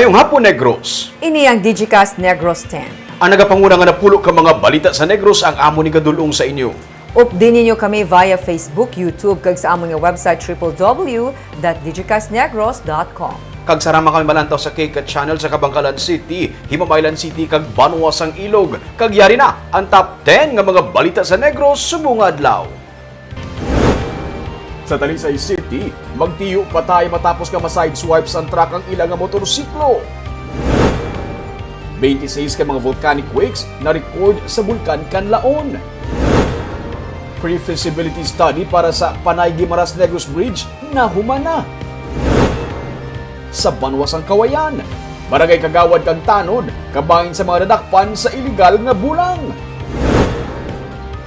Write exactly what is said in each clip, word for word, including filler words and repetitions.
Mayong hapon, Negros. Ini ang Digicast Negros ten. Ang nagapanguna nga napulo ka mga balita sa Negros ang amo ni gadulong sa inyo. Updi ninyo kami via Facebook, YouTube, kag sa amon nga website, triple W dot digicastnegros dot com. Kag sarama kami malantaw sa K CAT channel sa Kabankalan City, Himamaylan City, kag Banwa sang Ilog. Kag yari na ang top ten nga mga balita sa Negros subong nga adlaw. Sa Talisay City, magtiyo patay matapos nga ma-sideswipe sang truck ang ila nga motorsiklo. Twenty-six ka mga volcanic quakes na-record sa Bulkan Kanlaon. Pre-feasibility study para sa Panay Guimaras Negros Bridge nahuman na. Sa Banwa sang Kawayan, barangay kagawad kag tanod kabahin sa mga nadakpan sa iligal nga bulang.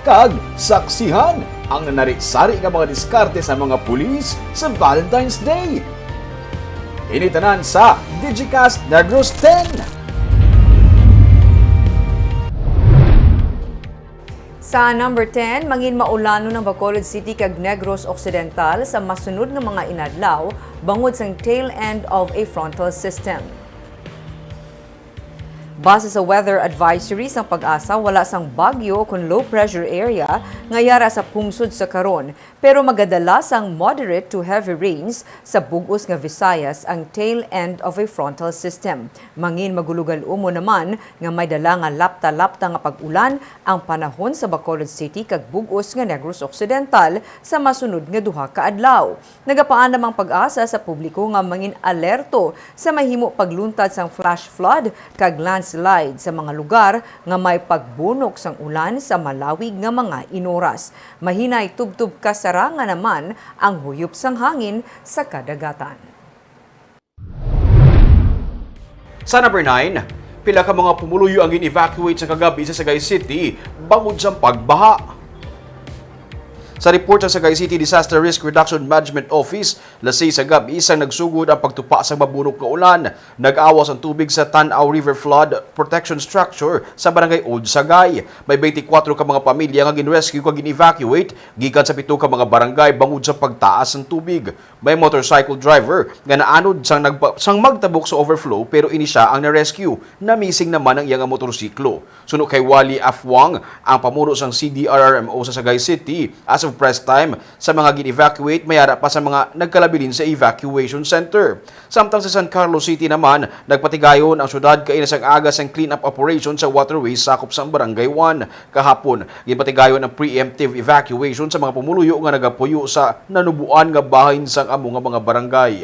Kag saksihan ang nanari-sari nga mga diskarte sa mga pulis sa Valentine's Day. Ini tanan sa Digicast Negros ten. Sa number ten, mangin maulanon ang Bacolod City kag Negros Occidental sa masunod nga mga inadlaw bangod sang tail end of a frontal system. Base sa weather advisory sang PAGASA, wala sang bagyo kon low pressure area nga yara sa pungsod sa karon, pero magadala sang moderate to heavy rains sa bug-os nga Visayas ang tail end of a frontal system. Mangin magulugal-umon naman nga may dala nga lapta-lapta nga pag-ulan ang panahon sa Bacolod City kag bug-os nga Negros Occidental sa masunod nga duha ka adlaw. Nagapaandam ang PAGASA sa publiko nga mangin alerto sa mahimo pagluntad sang flash flood kag landslide sa mga lugar nga may pagbunok sang ulan sa malawig nga mga inoras. Mahinay tubtob kasarangan naman ang huyop sang hangin sa kadagatan. Sa number nine, pila ka mga pumuluyo ang gin-evacuate sa kagab-i sa Sagay City bangod sa pagbaha. Sa report sa Sagay City Disaster Risk Reduction Management Office, lasay sa gab-i sang nagsugod ang pagtupa sa mabunok nga ulan. Nag-awas ang tubig sa Tanaw River Flood Protection Structure sa Barangay Old Sagay. May twenty-four ka mga pamilya nga gin-rescue kag gin-evacuate gikan sa pito ka mga barangay bangod sa pagtaas sang tubig. May motorcycle driver nga naanod sang nagpa-, sang magtabok sa overflow, pero ini sia ang na-rescue. Na-missing naman ang iya nga motorsiklo. Suno kay Wally Afwang, ang pamuno sang C D R R M O sa Sagay City, as of press time, sa mga gin-evacuate, may ara pa sa mga nagkalabilin sa evacuation center. Samtang sa San Carlos City naman, nagpatigayon ang syudad kaina sang aga sang clean-up operation sa waterways sakop sang Barangay one. Kahapon, ginpatigayon ang preemptive evacuation sa mga pumuluyo nga nagapuyo sa nanuboan nga bahin sang amo nga mga barangay.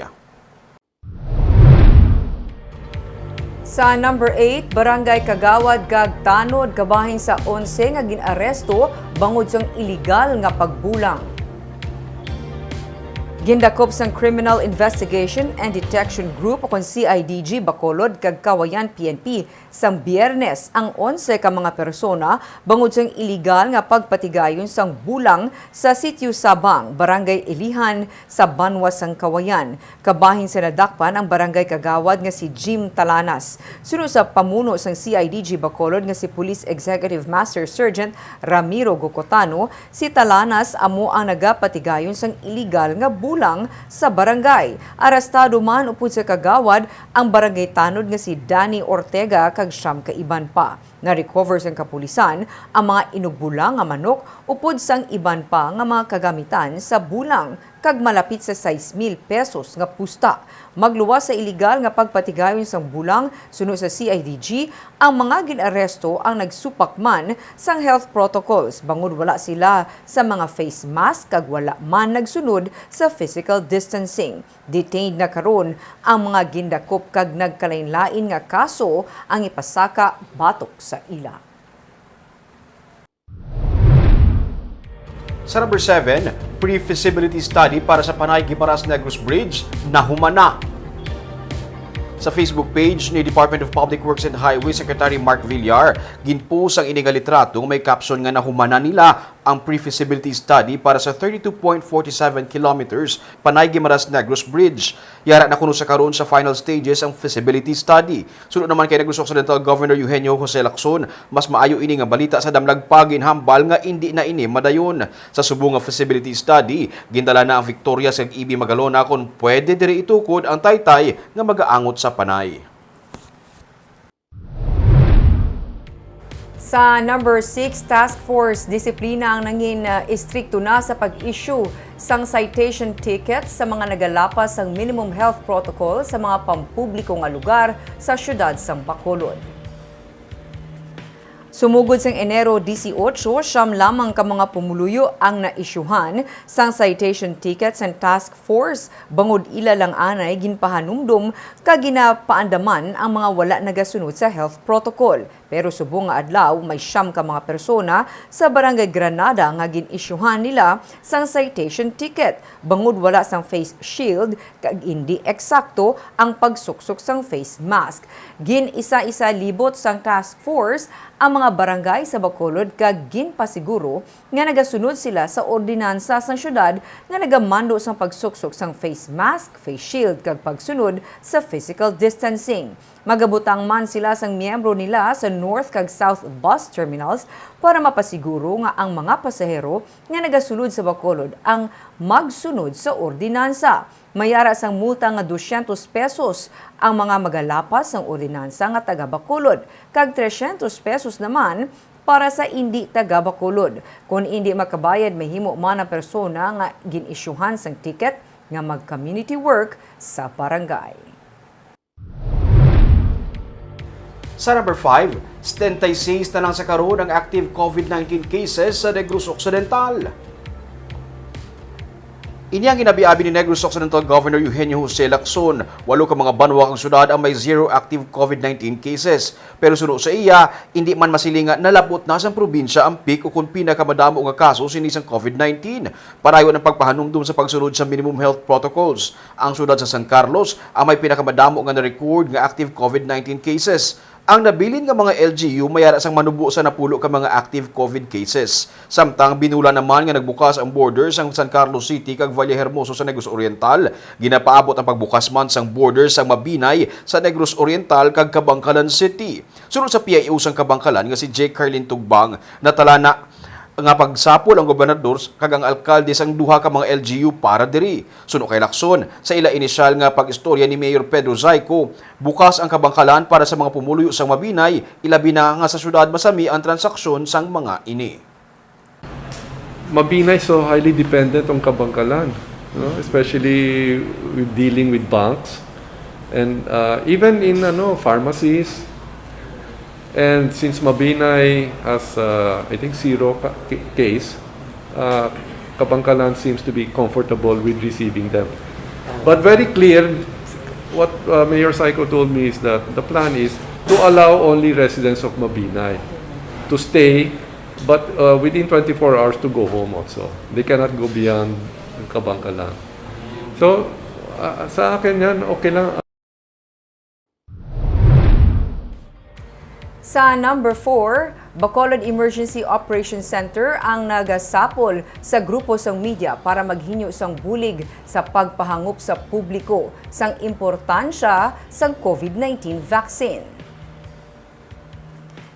Sa number eight, barangay kagawad kag tanod kabahin sa onse nga gin-aresto bangod sang iligal nga pagbulang. Gindakop sang Criminal Investigation and Detection Group, kon C I D G Bacolod kag Kawayan P N P, sang Biyernes ang onse ka mga persona bangod sang iligal nga pagpatigayon sang bulang sa Sitio Sabang, Barangay Ilihan, sa Banwa sang Kawayan. Kabahin sa nadakpan ang barangay kagawad nga si Jim Talanas. Suno sa pamuno sang C I D G Bacolod nga si Police Executive Master Sergeant Ramiro Gocotano, si Talanas amo ang nagapatigayon sang iligal nga bulang sa barangay. Arestado man upod sa kagawad ang barangay tanod nga si Danny Ortega kag siyam ka iban pa. Na-recover sang kapulisan ang mga inugbolang nga manok upod sang iban pa nga mga kagamitan sa bulang kag malapit sa sais mil pesos nga pusta. Magluwas sa iligal nga pagpatigayon sang bulang, suno sa C I D G, ang mga gin-aresto ang nagsupak man sang health protocols bangod wala sila sa mga face mask kag wala man nagsunod sa physical distancing. Detained na karon ang mga gindakop kag nagkalainlain nga kaso ang ipasaka batok sa ila. Sa number seven, pre-feasibility study para sa Panay Guimaras Negros Bridge nahuman na. Sa Facebook page ni Department of Public Works and Highways Secretary Mark Villar, gin-post ang ini nga litrato nga may caption nga nahuman na nila ang pre-feasibility study para sa thirty-two point four seven kilometers Panay Guimaras Negros Bridge. Yara na kuno sa karon sa final stages ang feasibility study. Suno naman kay Negros Occidental Governor Eugenio Jose Lacson, mas maayo ini nga balita sa damlag pa, ginhambal nga indi na ini madayon. Sa subong nga feasibility study, gindala na ang Victorias kag E B Magalona kon pwede diri itukod ang taytay nga magaangot sa Panay. Sa number six, task force disiplina ang nangin, ah, istrikto na sa pag-issue sang citation ticket sa mga nagalapas sang minimum health protocol sa mga pampubliko nga lugar sa siyudad sang Bacolod. Sumugod sang Enero dieciocho, siyam lamang ka mga pumuluyo ang naisyuhan sang citation ticket sang task force, bangod ila lang anay ginpahanumdom kag ginapaandaman ang mga wala nagasunod sa health protocol. Pero subong nga adlaw, may siyam ka mga persona sa Barangay Granada nga gin-isyuhan nila sang citation ticket bangod wala sang face shield kag indi eksakto ang pagsuksok sang face mask. Gin-isa-isa libot sang task force ang mga barangay sa Bacolod kag ginpasiguro nga nagasunod sila sa ordinansa sang syudad nga nagamando sang pagsuksok sang face mask, face shield, kag pagsunod sa physical distancing. Magabutang man sila sang miyembro nila sa North kag South bus terminals para mapasiguro nga ang mga pasahero nga nagasulod sa Bacolod ang magsunod sa ordinansa. May ara sang multa nga dosyentos pesos ang mga magalapas sang ordinansa nga taga Bacolod, kag tresyentos pesos naman para sa indi taga Bacolod. Kon indi makabayad, mahimo man ang persona nga gin-isyuhan sang ticket nga mag-community work sa barangay. Sa number five, setenta y seis na lang sa karon ang active COVID nineteen cases sa Negros Occidental. Ini ang ginabi-abi ni Negros Occidental Governor Eugenio Jose Lacson. Walo ka mga banwa kag syudad ang may zero active COVID nineteen cases. Pero suno sa iya, indi man masiling nga nalab-ot na sang probinsya ang peak ukon pinakamadamo nga kaso sini sang COVID nineteen. Padayon ang pagpahanumdom sa pagsunod sa minimum health protocols. Ang syudad sa San Carlos ang may pinakamadamo nga na-record nga active COVID nineteen cases. Ang nabilin nga mga L G U may ara sang manubo sa napulo ka mga active COVID cases. Samtang binulan naman nga nagbukas ang border sang San Carlos City kag Vallehermoso sa Negros Oriental, ginapaabot ang pagbukas man sang border sang Mabinay sa Negros Oriental kag Kabankalan City. Suno sa P I O sang Kabankalan nga si J. Carlin Tugbang, natala na nga pagsapol ang gobernador kag ang alkalde sang duha ka mga L G U para diri. Suno kay Lacson, sa ila inisyal nga pag-istorya ni Mayor Pedro Zayco, bukas ang Kabankalan para sa mga pumuluyo sang Mabinay, ilabi na nga sa syudad masami ang transaksyon sang mga ini. Mabinay so highly dependent on Kabankalan, no? Especially with dealing with banks and uh, even in ano pharmacies. And since Mabinay has uh, I think zero ca- ca- case, uh, Kabankalan seems to be comfortable with receiving them. But very clear, what uh, Mayor Zayco told me is that the plan is to allow only residents of Mabinay to stay, but uh, within twenty-four hours to go home also. They cannot go beyond Kabankalan. So, uh, sa akin yan, okay lang. Sa number four, Bacolod Emergency Operations Center ang nagasapol sa grupo sang media para maghinyo sang bulig sa pagpahangup sa publiko sang importansya sang COVID nineteen vaccine.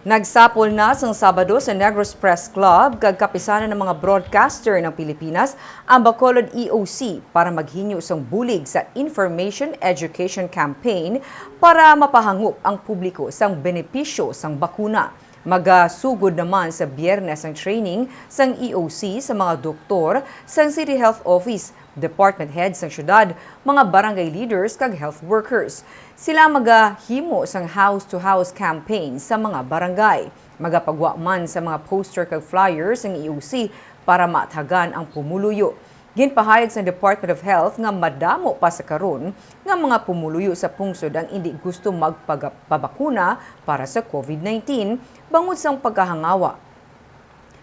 Nagsapol na sang Sabado sa Negros Press Club kag kapisanan ng mga broadcaster ng Pilipinas ang Bacolod E O C para maghinyo sang bulig sa information education campaign para mapahangup ang publiko sang benepisyo sang bakuna. Magasugod naman sa Biyernes ang training sang E O C sa mga doktor sang City Health Office, department head sang syudad, mga barangay leaders kag health workers. Sila magahimo sang house-to-house campaign sa mga barangay. Magapagwa man sa mga poster kag flyers ang E O C para mathagan ang pumuluyo. Ginpahayag sang Department of Health nga madamo pa sa karon nga mga pumuluyo sa pungsod ang indi gusto magpabakuna para sa COVID nineteen bangod sang pagkahangawa.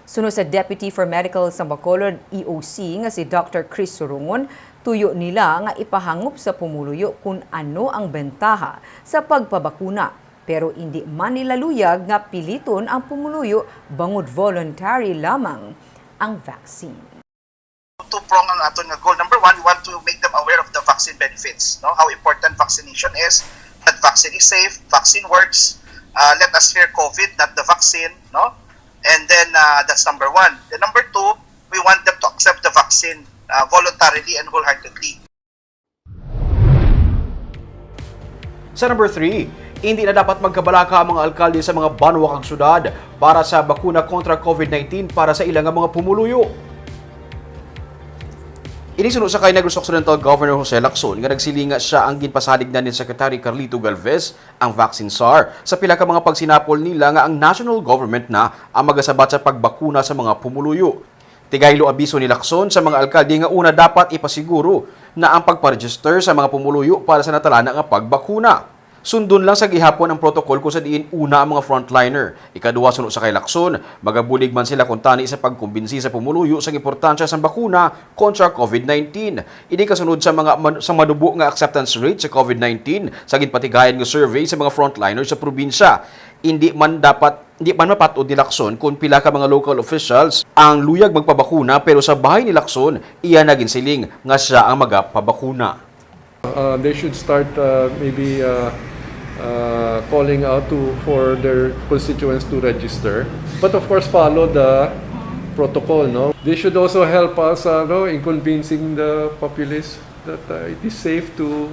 Suno sa Deputy for Medical sang Bacolod E O C nga si Doctor Chris Surungon, tuyo nila nga ipahangup sa pumuluyo kun ano ang bentaha sa pagpabakuna, pero indi man nila luyag nga piliton ang pumuluyo bangod voluntary lamang ang vaccine. Two-prong ang aton nga goal. Number one, we want to make them aware of the vaccine benefits, no? How important vaccination is, that vaccine is safe, vaccine works. Uh, let us fear COVID, not the vaccine, no? And then uh, that's number one. Then number two, we want them to accept the vaccine uh, voluntarily and wholeheartedly. Sa number three, Indi na dapat magkabalaka ang mga alkalde sa mga banwa kag syudad para sa bakuna kontra COVID nineteen para sa ila nga mga pumuluyo. Ini suno sa kay Negros Occidental Governor Jose Lacson nga nagsiling nga siya ang ginpasalig na ni Secretary Carlito Galvez, ang vaccine czar, sa pila ka mga pagsinapol nila nga ang national government na ang magasabat sa pagbakuna sa mga pumuluyo. Tigaylo abiso ni Lacson sa mga alkalde nga una dapat ipasiguro na ang pagpa-register sa mga pumuluyo para sa natalana nga pagbakuna. Sundon lang sa gihapon ang protocol kung sa diin una ang mga frontliner. Ikaduha, suno sa kay Lacson, magabulig man sila kung tani sa pagkumbinsi sa pumuluyo sa importansya sang bakuna kontra COVID nineteen. Ini kasunod sa mga man-, sa manubo nga acceptance rate sa COVID nineteen sa ginpatigayon nga survey sa mga frontliner sa probinsya. Hindi man dapat, hindi man mapat-od ni Lacson kung pila ka mga local officials ang luyag magpabakuna, pero sa bahin ni Lacson, iya na ginsiling nga siya ang magapabakuna. Uh, they should start, uh, maybe, uh, uh, calling out to, for their constituents to register. But of course, follow the protocol, no? They should also help us, uh, no, in convincing the populace that, uh, it is safe to,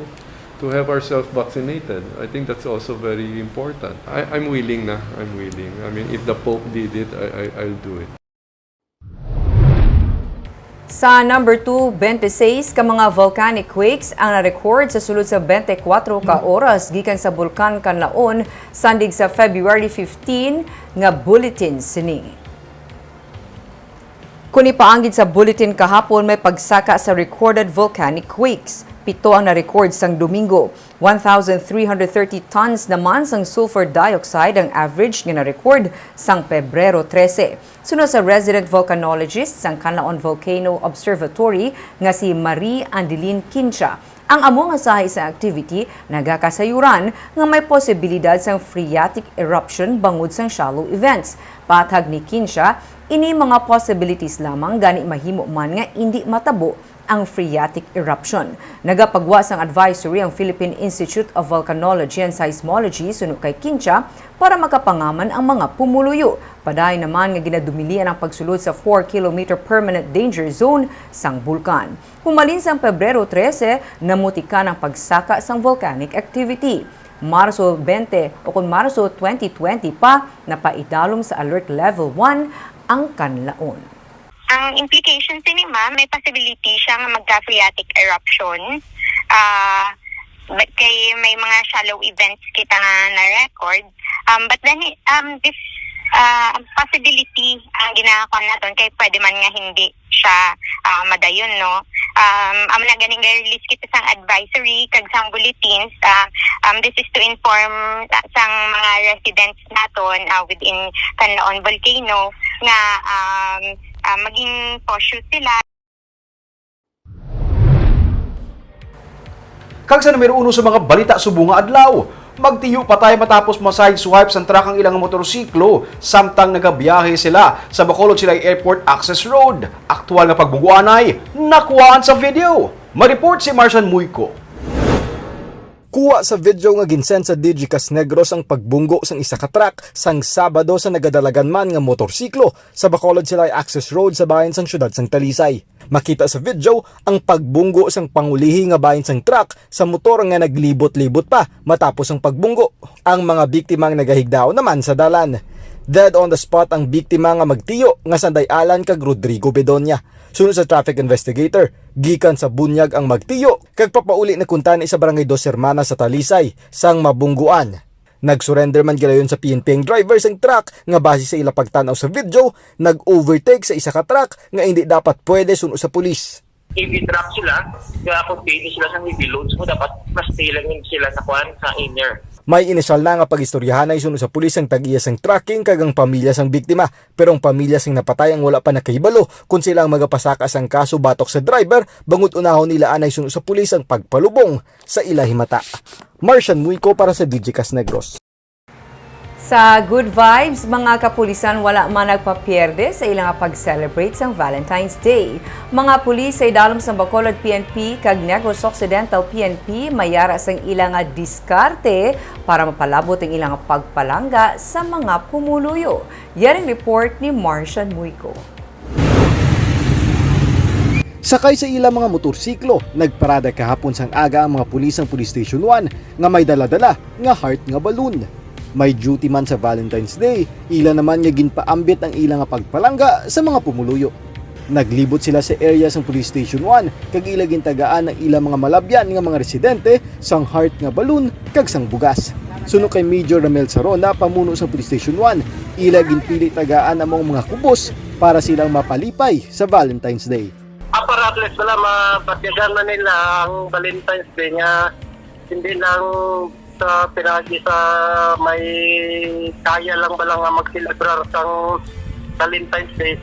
to have ourselves vaccinated. I think that's also very important. I, I'm willing na. I'm willing. I mean, if the Pope did it, I, I, I'll do it. Sa number two, twenty-six ka mga volcanic quakes ang na-record sa sulod sa twenty-four ka oras gikan sa Bulkan Kanlaon sandig sa February fifteen nga bulletin sini. Kung ipaanggid sa bulletin kahapon, may pagsaka sa recorded volcanic quakes. Pito ang na-record sang Domingo. One thousand three hundred thirty tons naman sang sulfur dioxide ang average nga na-record sang Pebrero trese. Suno sa resident volcanologist sang Canlaon Volcano Observatory nga si Marie Andeline Quincha, ang amo nga sahi sa activity nagakasayuran nga may posibilidad sang phreatic eruption bangod sang shallow events. Patag ni Quincha, ini mga possibilities lamang, gani mahimo man nga indi matabo ang phreatic eruption. Nagapagwa sang advisory ang Philippine Institute of Volcanology and Seismology suno kay Quincha para makapangaman ang mga pumuluyo. Padayon naman nga ginadumilian ang pagsulod sa four kilometer permanent danger zone sang bulkan. Humalin sang Pebrero trese, namutikan ang pagsaka sang volcanic activity. Marso twenty o kon Marso twenty twenty pa, napaidalom sa Alert Level one ang Kanlaon. Ang implication sini, ma'am, may possibility siya nga magka-phreatic eruption. Ah, but kay may mga shallow events kita nga na-record. Um, but then, um, this uh, possibility ang ginakuan naton kay pwede man nga hindi siya ah, madayon, no? Um, amo na ganing ga-release kita sang advisory kag sang bulletins. Ah, um, this is to inform sa- sang mga residents naton ah, within Canlaon Volcano nga um, ah, maging cautious sila. Kag sa numero uno sa mga balita subong nga adlaw, magtiyo patay matapos ma-sideswipe sang truck ang ilang motorsiklo samtang nagabiyahe sila sa Bacolod Silay Airport Access Road. Aktual nga pagbungguanay nakuhaan sa video. May report si Marcian Muyco. Kuha sa video nga ginsend sa Digicast Negros ang pagbunggo sang isa ka truck sang Sabado sa nagadalagan man nga motorsiklo sa Bacolod Silay Access Road sa bahin sang siyudad sang Talisay. Makita sa video ang pagbunggo sang pangulihi nga bahin sang truck sa motor nga naglibot-libot pa matapos ang pagbunggo. Ang mga biktima ang nagahigdaon naman sa dalan. Dead on the spot ang biktima nga magtiyo nga sanday Alan kag Rodrigo Bedonia. Suno sa traffic investigator, gikan sa bunyag ang magtiyo kag papauli na kuntani sa Barangay Dos Hermanas sa Talisay sang mabungguan. Nag-surrender man gilayon sa P N P ang driver sang truck nga base sa ila pagtan-aw sa video, nag-overtake sa isa ka truck nga indi dapat pwede suno sa pulis. Heavy truck sila, kaya kung pili sila sa heavy loads mo, dapat mas lang sila sa kwan, sa inner. May inisyal na nga pag-istoryahanay suno sa pulis ang tag-iya sang trucking kag ang pamilya sang biktima, pero ang pamilya sing napatay ang wala pa nakahibalo kon sila ang magapasaka sang kaso batok sa driver, bangod unahon nila anay suno sa pulis ang pagpalubong sa ila himata. Marcian Muico para sa Digicast Negros. Sa Good Vibes, mga kapulisan wala man nagpapierde sa ila nga pag-celebrate sang Valentine's Day. Mga pulis sa idalom sang Bacolod P N P kag Negros Occidental P N P may ara sang ila nga diskarte para mapalabot ang ila nga pagpalangga sa mga pumuluyo. Yaring report ni Marcian Muico. Sakay sa ila mga motorsiklo, nagparada kahapon sang aga ang mga pulis sang Police Station one nga may dala-dala nga heart nga balloon. May duty man sa Valentine's Day, ila naman nga ginpaambit ang ila nga pagpalangga sa mga pumuluyo. Naglibot sila sa area sang Police Station one kag ila gintagaan ang ila mga malabyan nga mga residente sang heart nga balloon kag sang bugas. Suno kay Major Ramel Sarona, pamuno sang Police Station one, ila ginpili tagaan ang mga kubos para silang mapalipay sa Valentine's Day. Ah, para at least bala, mapatyagan na nila ang Valentine's Day nga hindi lang sa pinagi sa may kaya lang bala nga magselebrar sang Valentine's Day.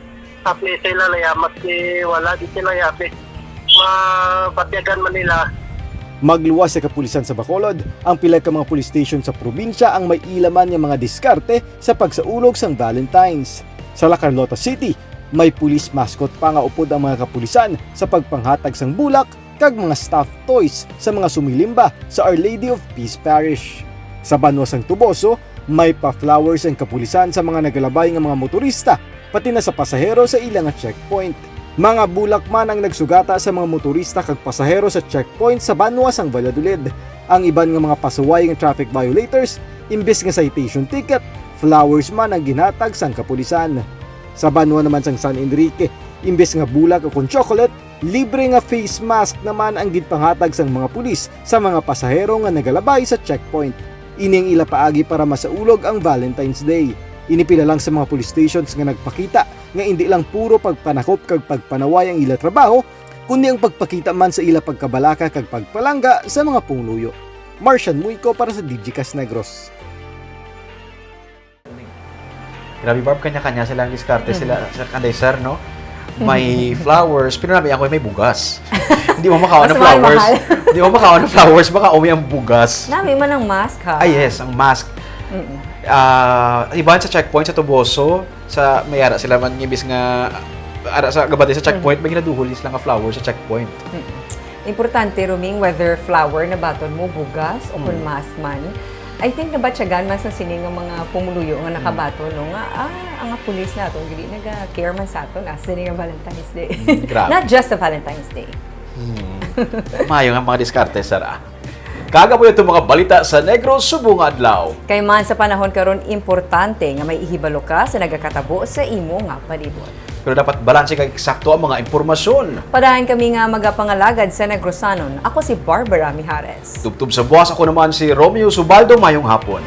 At least sila laya, maski wala di sila yabi, mapatyagan man nila. Magluwas sa kapulisan sa Bacolod ang pila ka mga police station sa probinsya ang may ila man nga mga diskarte sa pagsaulog sang Valentine's. Sa La Carlota City, may police mascot pa nga upod ang mga kapulisan sa pagpanghatag sang bulak kag mga stuffed toys sa mga sumilimba sa Our Lady of Peace Parish. Sa banwa sang Toboso, may pa-flowers ang kapulisan sa mga nagalabay nga mga motorista, pati na sa pasahero sa ila nga checkpoint. Mga bulak man ang nagsugata sa mga motorista kag pasahero sa checkpoint sa banwa sang Valladolid. Ang iban nga mga pasuway nga traffic violators, imbes nga citation ticket, flowers man ang ginhatag sang kapulisan. Sa banwa naman sang San Enrique, imbes nga bulak o kon chocolate, libre nga face mask naman ang ginpanghatag sang mga pulis sa mga pasahero nga nagalabay sa checkpoint. Ini ang ila paagi para masaulog ang Valentine's Day. Ini pila lang sa mga police stations nga nagpakita nga indi lang puro pagpanakop kag pagpanaway ang ila trabaho, kundi ang pagpakita man sa ila pagkabalaka kag pagpalangga sa mga pumuluyo. Martian Muico para sa Digicast Negros. Grabe, Barb, kanya-kanya silang diskarte sila sa kanday, sir, no? May flowers, pero nami ako may bugas. Hindi mo makaon Mas ng flowers. mahal-mahal. Hindi mo makaon ng flowers, baka umi ang bugas. Nami man ang mask, ha? Ah, yes, ang mask. Mm-mm. Ah, iban sa checkpoint sa Toboso, sa may ara sila man, imbis nga ara sa gabati sa checkpoint, Mm. may ginaduhol sila nga flowers sa checkpoint. Mm. Importante, Roming, whether flower na baton mo, bugas, o kung Mm. mask man. I think nabatyagan man sa sini nga mga pumuluyo nga Mm. nakabaton, no, nga, ah, ang mga pulis naton, dili naga-care man sa aton, ah, sini nga Valentine's Day. Mm, grabe. Not just the Valentine's Day. Mm. Maayo nga mga diskarte, Sarah. Kag amo itong mga balita sa Negros subong nga adlaw. Kay man sa panahon karon, importante nga may ihibalo ka sa nagakatabo sa imo nga palibot. Pero dapat balanse kag eksakto ang mga impormasyon. Padayon kami nga magapangalagad sa Negrosanon. Ako si Barbara Mijares. Tubtob sa buwas, ako naman si Romeo Subaldo. Mayong hapon.